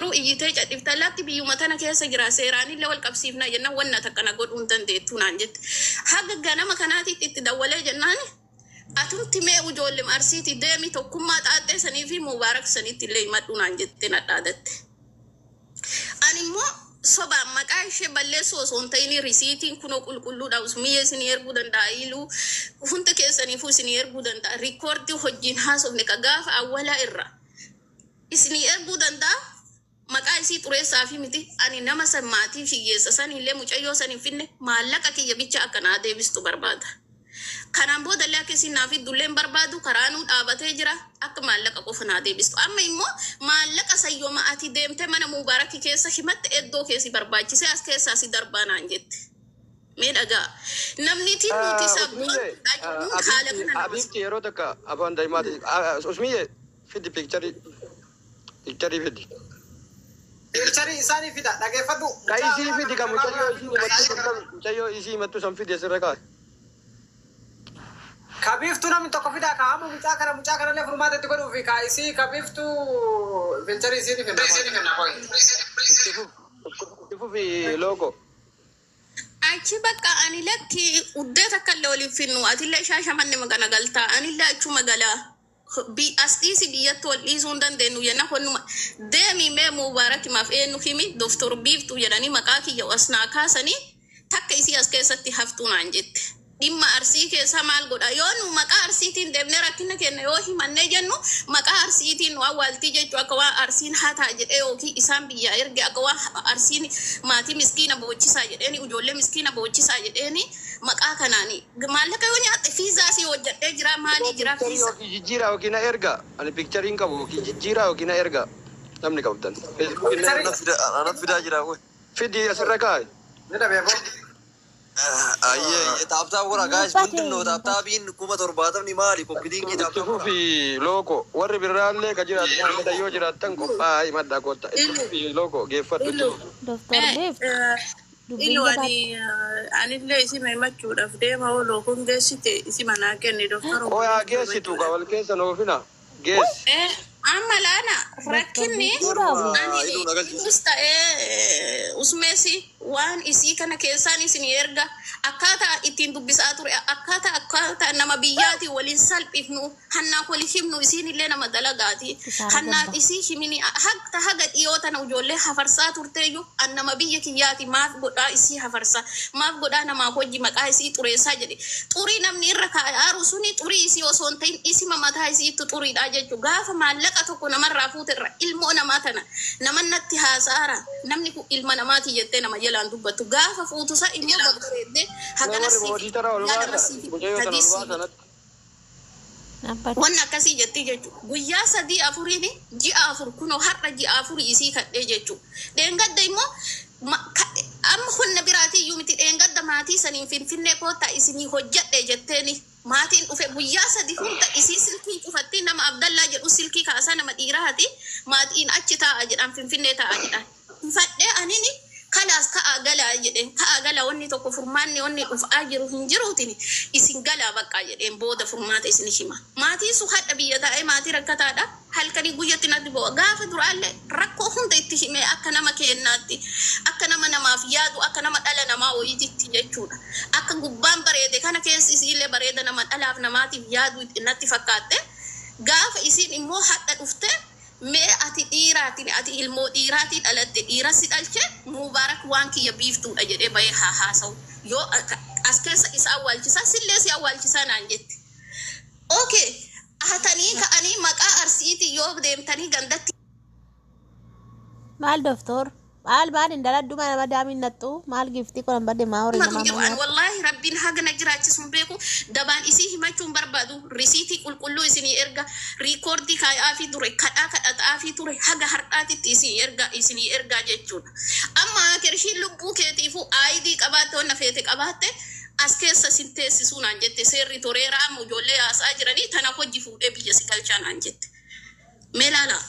Garuu iyyitee cadhifta. Lakki, biyyuma tana keessa jira, seeraanillee wal qabsiifna jennaan wanna takka na godhuu hin dandeettu naan jette. Haga ganama kanaatitti itti dawwalee jennaan, atumti mee ijoollee Arsiiti deemi, Tokkummaa Xaaxxee sanii fi Mubaarak sanitti illee himadhu naan jette, na dhaadatte. Ani immoo sobaan maqaa ishee balleessuu osoo hin ta'in, risiitiin kunoo qulqulluudha. Usmiyya isinii erguu danda'a, iluu hunda keessaniifuu isinii erguu danda'a. Riikoordii hojiin haasofne ka gaafa awwalaa irra isinii erguu danda'a. Maqaa isii xureessaa fi miti. Ani nama san, maatii hiyyeessa sanillee, mucayyoo san hin finne, maallaqa kiyya bicha akka naa deebistu barbaada. Kanaan boodallee akka isin naaf iddullee hin barbaadu, karaanuu dhaabatee jira, akka maallaqa qofa naa deebistu. Amma immoo maallaqa sayyooma ati deemtee mana Mubaarakii keessa himatte iddoo keessi barbaachisee as keessaa si darbaa naan jette. Mee dhagaa. Namni nuti Usmiyye, sabboontuudha jennuun haala kana nama Abiibti, yeroo takka afaan daa'imaati. Usmiyye, fidi picture fidi. Picture isaanii fida, dhageeffadhu. Ka isii fidi, ka mucayyoo isii himattu san, mucayyoo isii himattu san fidi, asirra kaa'e. Ka Biiftuu namni tokko fida, ka amma mucaa kanallee furmaata itti godhuufi ka isii, ka Biiftuu picture isii finna. Itti fufi, looko. Achi bakka ani lakki uddee takka illee waliin finnu, atillee Shaashamanne magana galtaa, anillee achuma galaa. As dhiisi, biyyatti wal dhiisuu hin dandeenyu jenna. Honnuma deemi, mee Mubaarakimaaf eenyu himi, Doktor Biiftuu jedhanii maqaa kiyya as naa kaasanii, takka isii as keessatti haftuu naan jette. Dhimma Arsii keessaa maal godha? Yoo nu maqaa Arsiitiin deemnee rakkina keenya yoo himannee jennu, maqaa Arsiitiin nu awwaaltii jechuu, akka waan Arsiin hataa jedhee yookiin isaan biyyaa erge, akka waan Arsiin maatii miskiina boochisaa jedheeni, ijoollee miskiina boochisaa jedheeni, maqaa kanaani maallaqa yoo nyaatte fiizaa si hojjedhee jira, maalii jira Picture fiizaa. Yookiin jijjiiraa yookiin na erga. Ani picture hin qabu, yookiin jijjiiraa yookiin na erga. Namni qabdan. Feesbuukiin na erga. Ana fidaa jira qoy. Fidi, asirra kaa'e. Ni dhabee boo. Ayyee, tap tap godha guys, ምንድን ነው tap tapiin 70,000 maali? Copy link Itti tap tap godha. fufi, looko. Warri biraallee ka jiraatan yoo jiraattan qophaa'aa himadhaa kotta. Itti fufi, looko, geeffadhu, itti fufi. Doktor Biiftu dubbiin Ilu jabaatti. ani anillee isima himachuudhaaf deema, ooluu kun geessite isima naa kenni, doktor. Qoyaa, geessitu ka wal keessa noofina. Geessi. Amma laana Doktor rakkinni Biiftuudhaaf ani Iluu nagalchiisa. ilus ta'ee usmeesi waan isii kana keessaan isin erga akkaataa ittiin dubbisaa ture, akkaataa nama biyyaati waliin salphifnu, hannaa wali himnu, isiin illee nama dalagaati. Kisaara Hannaa gabba. isii himini haga haga dhiyoo tana ijoollee hafarsaa turteeyyu, an nama biyya kiyyaati, maaf godhaa isii hafarsaa, maaf godhaa namaa hojii maqaa isii xureessaa jedhe. Xurii namni irra kaa'aaru suni xurii isii osoo hin ta'in isima mataa isiittu xuriidha jechuudha. Gaafa maallaqa tokko namarraa fuuterra ilmoo namaa tana nama natti haasa'aara, namni kun ilma namaati jettee nama jalaan dubbattu, gaafa fuutusa immoo babbareeddee Mee hagana warri siif mootii ol guyyaa lama baasa. siif Mucayyoo tana 3 ol siif baasa natti. Naabbata. Wanni akkasii jetti jechuudha. Guyyaa 3 4iin ji'a 4, kunoo har'a ji'a 4 isii kadhee jechuudha. Dheengadda immoo amma humna biraatii iyyuu miti, dheengadda maatii saniin Finfinnee koottaa isinii hojjedhe jetteeni maatiin dhufe. Guyyaa 3 hunda isii silkii cufatti, nama Abdallaa jedhu silkii kaasaa, nama dhiiraati, maatiin achi taa'a jedhan, Finfinnee taa'a jedhan. Fadhee anini kalaas ka'aa galaa jedheen, ka'aa galaa, wanni tokko furmaanni wanni dhufaa jiru hin jiruutiin isin galaa baqqaa jedheen, booda furmaata isin hima. Maatiin sun hadha biyya taa'ee maatii rakkataadha. Halkanii guyyatti natti bo'aa. Gaafa duraallee rakkoo hunda itti himee, akka nama kennaatti, akka nama namaaf yaadu, akka nama dhala namaa wayiititti jechuudha. Akka gubbaan bareede kana keessi isiillee bareeda, nama dhalaaf namaatiif yaadu natti fakkaatte. Gaafa isiin immoo hadha dhufte, mee ati dhiiraatiin, ati ilmoo dhiiraatii dhalatte, dhiira si dhalche, Mubaarak waan kiyya Biiftuudha jedhee bahee haa haasa'u. Yoo as keessa isa awwaalchisaa, sillee si awwaalchisaa naan jette. Okay, hatanii ka'anii maqaa Arsiitii yoo deemtanii gandatti Maal doktor? Maal maal hin daladdu, mana madaamiin nattu maal giftii qoran badde maa horii himatu namaa jiru. An nyaattu. wallaahi rabbiin haga na jiraachisu hin beeku. Dabaan isii himachuu hin barbaadu. Risiitii qulqulluu isinii erga, riikoordii kaayaafi ture, kadhaa kadhataafi ture, haga har'aatitti isinii erga, isinii ergaa jechuudha. Amma kershiin lubbuu keetiifuu aayidii qabaatte, wanna feete qabaatte, as keessa sin teessisuu naan jette. Seerri toreera, amma ijoollee haasaa jiranii tana hojii fuudhee biyya si galchaa naan jette. Mee ilaalaa.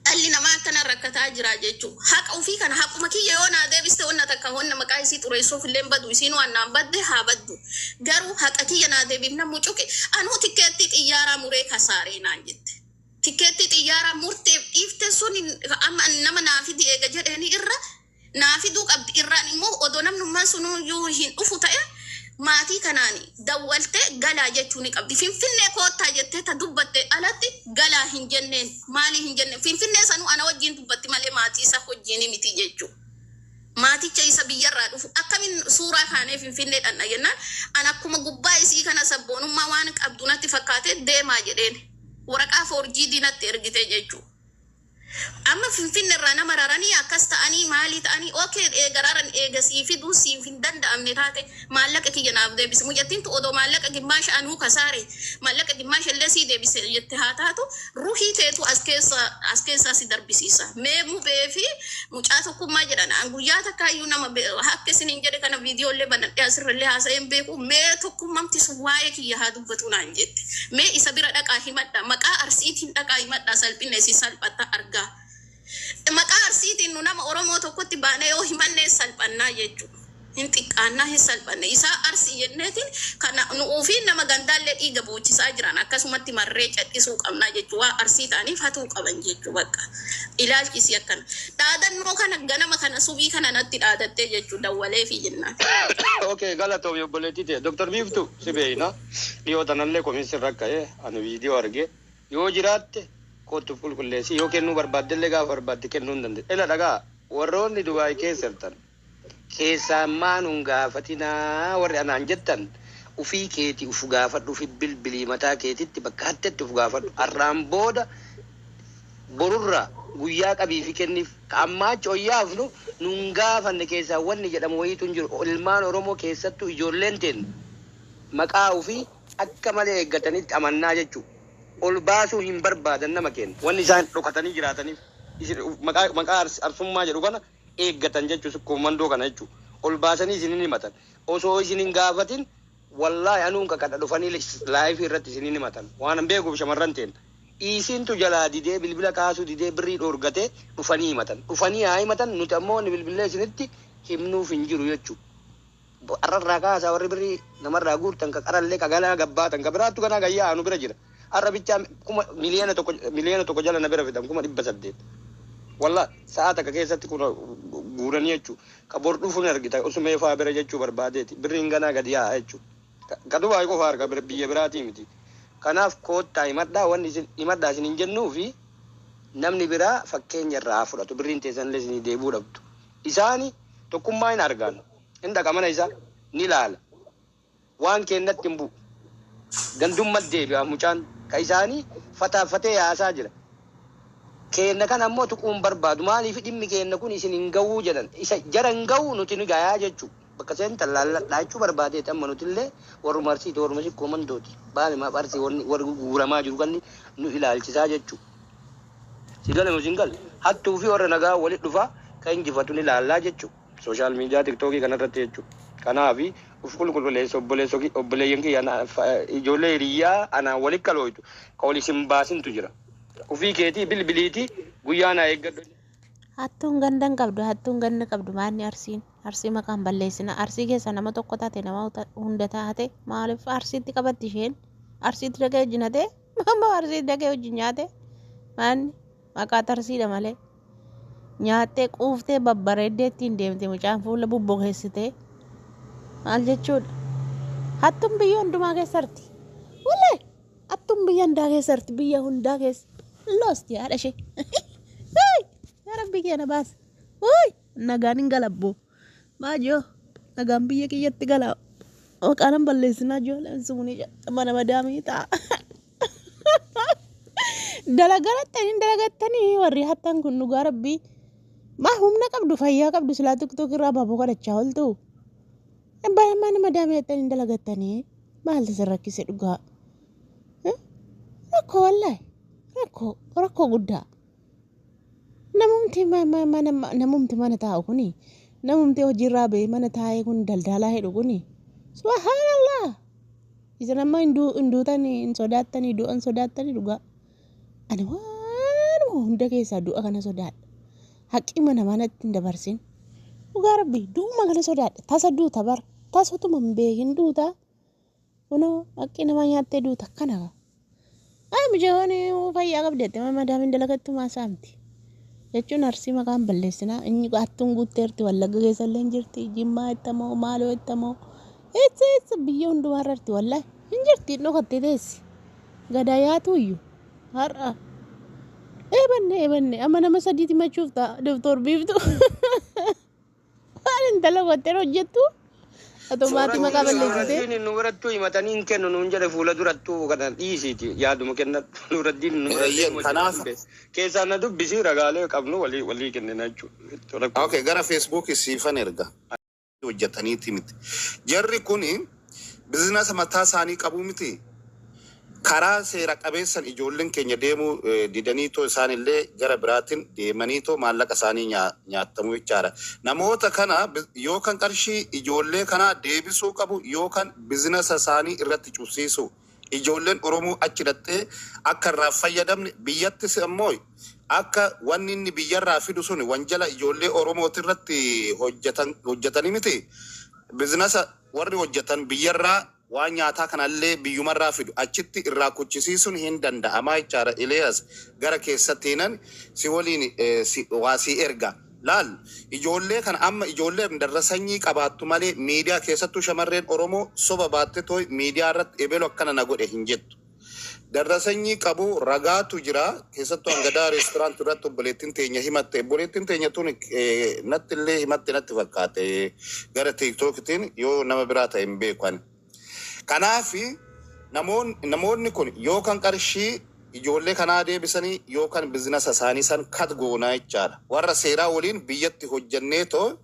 Dhalli namaa akkana rakkataa jira jechuudha. Haqa ofii kana, haquma kiyya yoo naa deebiste, wanna takka wanna maqaa isii xureessuuf illee hin badu, isiin waan naan badde haa baddu. Garuu haqa kiyya naa deebifna, mucuqi anuu tikkeettii xiyyaaraa muree kasaaree naan jette. Tikeetti xiyyaaraa murteef dhiifte sun amma nama naa fidi eega jedheeni irra naa fiduu qabdi. Irraan immoo odoo namnummaan sunuyyuu hin dhufu ta'e, maatii kanaan dawwaltee galaa jechuu ni qabdi. Finfinnee koottaa jettee ta dubbatte alatti galaa hin jenneen. Maalii hin jenneen? Finfinnee sanuu ana wajjin dubbatti malee maatii isa wajjin miti jechuudha. Maaticha isa biyyarraa dhufu akkamiin suuraa kaanee Finfinnee dhanna jennaan, an akkuma gubbaa isii kana sabboonummaa waan qabdu natti fakkaate deemaa jedheen, waraqaa forged natti ergite jechuudha. Amma Finfinne irraa nama raranii akkas ta'anii maalii ta'anii, okay, eega raran, eega sii fiduu siif hin danda'amne taate, maallaqa kiyya naaf deebise. Mucattiin tu odoo maallaqa gimmaasha anuu kasaare, maallaqa gimmaasha illee sii deebise jette haa taatu, ruhii teetu as keessaa si darbisiisa. Mee mubee fi mucaa tokkummaa jedhan, an guyyaa takkaayyuu nama akka isin hin jedhe kana viidiyoolee banadhee asirrallee haasa'een beeku. Mee tokkummamti sun waa'ee kiyya haa dubbatu naan jette. Mee isa bira dhaqaa himadha, maqaa Arsiitiin dhaqaa himadha, salphina isii salphatta argaa. Maqaa Arsiitiin nu nama Oromoo tokkotti baanee yoo himanne salphannaa jechuudha. Hin xiqqaannaa, hin salphanne. Isaa Arsii jenneetiin kana nu'uu fi nama gandaallee dhiiga boochisaa jiran akkasumatti marree cadhisuu qabnaa jechuudha. Waa Arsii ta'aniif hatuu qaban jechuudha bakka. Ilaalchisi akkana. Dhaadannoo kana ganama kana subii kana natti dhaadattee jechuudha dawwalee fi jennaan. Okay, galatoomi obboleettii ta'e. Dr. Biiftuu, si beeyna. Dhiyoo tanallee komiin sirra ka'ee ani viidiyoo arge. Yoo jiraatte kootuuf qulqulleessi, yoo kennuu barbaaddellee gaafa barbaadde kennuu hin dandeesse. Ila dhagaa, warroonni Dubaay keessa jirtan keessaan maanuun gaafatinaa, warri anaan jettan ufii keetii uf gaafadhu, ufi bilbilii mataa keetitti bakka hattetti uf gaafadhu. Har'aan booda borurraa guyyaa qabii fi kenniif ka ammaa achi oyyaafnu nun gaafanne keessaa wanni jedhamu wayiitu hin jiru. Ilmaan Oromoo, keessattuu ijoolleen teenna, maqaa ofii akka malee eeggatanitti amannaa jechuudha. Ol baasuu hin barbaadan nama keenya. Wanni isaan dhokatanii jiraataniif isin maqaa Arsummaa jedhu kana eeggatan jechuudha, sikkoo kana jechuudha. Ol baasanii isin hin himatan. Osoo isin hin gaafatin, wallaahi anuun kakadha, dhufanii live irratti isin hin himatan. Waan hin beekuuf shamarran teenya. Isintu jalaa didee, bilbila kaasuu didee, birrii dhoorgatee dhufanii himatan. Dhufanii haa himatan, nuti ammoo wanni bilbilee isinitti himnuuf hin jiru jechuudha. Har'arraa kaasaa warri birrii namarraa guurtan, ka qarallee ka galaa gabbaatan, ka biraattu kanaa gayyaa anu bira jira. Har'a bichaa 1 miliyoona, 1 miliyoona jala na bira fidan, 800,000. Walla sa'a takka keessatti kun guuranii jechuudha. Ka bor dhufu ni argita, osuma ifaa bira jechuu barbaadeeti. Birriin ganaa gadi yaa'a jechuudha. Ka Dubaay qofa harka biyya biraatii miti. Kanaaf koottaa himadhaa, wanni isin himadhaa isin hin jennuu fi namni biraa fakkeenya irraa haa fudhatu, birriin teessanillee isinii deebi'uu dhabdu. Isaani tokkummaa hin argan. Hin dhaqa, mana isaa ni laala. Waan kennatti hin bu'u. Gandummat deebi'a mucaan. Ka isaanii fataaffatee yaasaa jira. Keenna kana ammoo tuquun barbaadu. Maaliif dhimmi keenna kun isin hin gahuu jedhan. Isa jara hin gahuu, nuti ni gayaa jechuudha. Bakka seentan laalladhaa jechuu barbaadeeti, amma nutillee warruma Arsiiti, warruma sikkoo mandooti. Baalimaaf Arsii wanni warri guuramaa jiru kan nu ilaalchisaa jechuudha. Si gale moo sin galle? Hattuu fi warra nagaa walitti dhufaa kan injifatu ni laallaa jechuudha. Social media TikTokii kanarratti jechuudha. Kanaafi uf qulqulleessa, obboleessa, obboleeyyan kiyya, ijoollee hiriyyaa anaan walitti kalooytu ka wal isin baasintu jira. Ufii keetii bilbiliitii guyyaa naa eeggadhu. Hattuun ganda hin qabdu, hattuun ganda qabdu. Maanni Arsiin? Arsii maqaan balleessina. Arsii keessa nama tokko taate, nama hunda taate, maaliif Arsiitti qabatti isheen? Arsiitti dhaqee hojii natee? Amma Arsiitti dhaqee hojii nyaate? Maanni maqaa Arsiidha malee. Nyaattee quuftee babbareeddee ittiin deemte, mucaan fuula bubbokeessitee. Maal jechuudha? Hattuun biyya hundumaa keessatti. Wallee hattuun biyya hundaa keessatti, biyya hundaa keessa. Loosti haadha ishee. Yaa Rabbi keena baas. Wuy, nagaan hin galabboo. Maajoo nagaan biyya kiyyatti gala. Maqaan balleessinaa, ijoolleen sumuni mana madaamii ta'a. Dalagalattanii dalagattanii warri hattan kun, dhugaa Rabbii. Maa humna qabdu, fayyaa qabdu, silaa TikTok irraa abaaboo kadhachaa ooltu. Mana madaamii hattanii dalagattanii maaltu isin rakkise dhugaa? Rakkoo, wallaahi, rakkoo, rakkoo guddaa. Namumti mana taa'u kuni, namumti hojiirraa ba'ee mana taa'ee kun, daldalaa hedhu kuni, subhaanallah, isin amma hin duutanii, hin sodaattanii, du'a hin sodaattanii dhugaa. Ani waanuma hunda keessaa du'a kana sodaadha. Haqqima namaa natti hin dabarsin. Dhugaa Rabbi, du'uma kana sodaadha. Tasa duuta bara, tasatuma hin beekin duuta. Kunoo haqqi namaa nyaattee duuta kana. Ay mucayoon fayyaa qabdi jettee madaamiin dalagattu maa saamti. Jechuun Arsii maqaan balleessinaa inni hattuun guutteerti. Wallagga keessa illee hin jirti, Jimmaa ittamoo, maaloo ittamoo, eessa eessa biyya hundumaa irratti wallaahi hin jirti, dhokattee teessi. Gadaa yaatu iyyuu har'a eebanne eebanne amma nama sadiiti machuuf ta'a. Doktor Biiftuu waan intala gottee hojjettu otomaatii maqaa balleessitee. Nuraddiin nu birattuu himatanii hin kennu nuun jedhe. Fuula durattuu kana dhiisiiti yaaduma kennadhu. Nuraddiin nu Eeyyen, kanaaf keessaa na dubbisii, ragaalee qabnu walii walii kennina jechuudha. Okay, gara Feesbuukii siifan erga. Hojjetaniiti miti. Jarri kuni bizinasa mataa isaanii qabu miti. Karaa seera qabeessan ijoolleen keenya deemuu didaniitoo isaan illee gara biraatiin deemaniitoo maallaqa isaanii nyaatamuu jechaadha. Namoota kana yookaan qarshii ijoollee kanaa deebisuu qabu yookaan bizinasa isaanii irratti cufsiisu. Ijoolleen Oromoo achi dhattee akka irraa fayyadamne, biyyattis immoo akka wanni inni biyyarraa fidu sun wanjala ijoollee Oromooti irratti hojjetan hojjetanii miti. Bizinasa warri hojjetan biyyarraa waan nyaataa kanallee biyyumarraa fidu, achitti irraa kuchisiisuun hin danda'amaa jechaadha. Eliyaas, gara keessattiinan si waliin waa si erga. Laal, ijoollee kana amma ijoolleen darra sanyii qabaattu malee miidiyaa keessattuu shamarreen Oromoo soba baatte tooy miidiyaa irratti ebelu akkana na godhe hin jettu. Darra sanyii qabu ragaatu jira. Keessattuu hangadaa reesturaantii irratti obboleettiin teenya himatte. Obboleettiin teenya tun natti illee himatte natti fakkaate gara Tiiktookitiin, yoo nama biraa ta'e hin beeku ani. Kanaafi namoonni kun yookaan qarshii ijoollee kanaa deebisanii yookaan bizinasa isaanii san kat goonaa jechaadha. Warra seeraa waliin biyyatti hojjennee too.